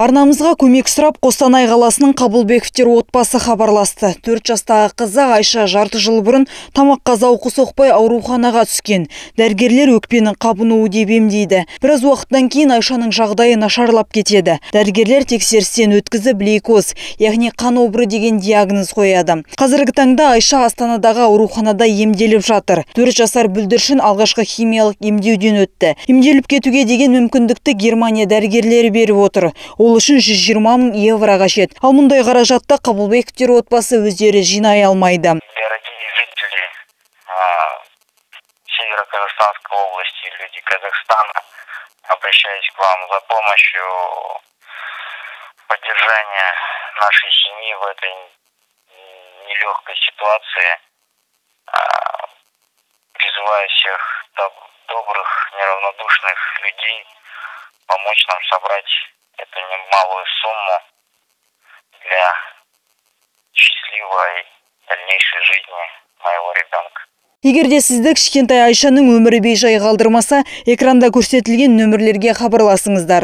Арнамызға көмек сұрап, Қостанай қаласының Қабылбековтер отбасы хабарласты. 4 жастағы қызы Айша жарты жыл бұрын тамаққа зауқы соқпай, ауруханаға түскен. Дәрігерлер өкпенің қабынуы деп емдейді. Біраз уақыттан кейін Айшаның жағдайы нашарлап кетеді. Дәрігерлер тексерістен өткізіп, лейкоз, яғни қан обыры деген диагноз қояды. Қазіргі таңда Айша Астанадағы ауруханада емделіп жатыр. 4 жасар бүлдіршін алғашқы химиялық емдеуден өтті. Емделіп кетуге деген мүмкіндікті Германия дәрігерлері беріп отыр. Ол үшін 120 мың евро қажет. Ал мұндай қаражатты Қабылбековтер отбасы өздері жинай алмайды. Дорогие жители Северо-Казахстанской области, люди Казахстана, обращаюсь к вам за помощью поддержания нашей семьи в этой нелегкой ситуации. Призываю всех добрых, неравнодушных людей помочь нам собрать эту немалую сумму для счастливой дальнейшей жизни моего ребенка. Егер де сізді кішкентай Айшаның өмірі бейжай қалдырмаса, экранда көрсетілген нөмірлерге хабарласыңыздар.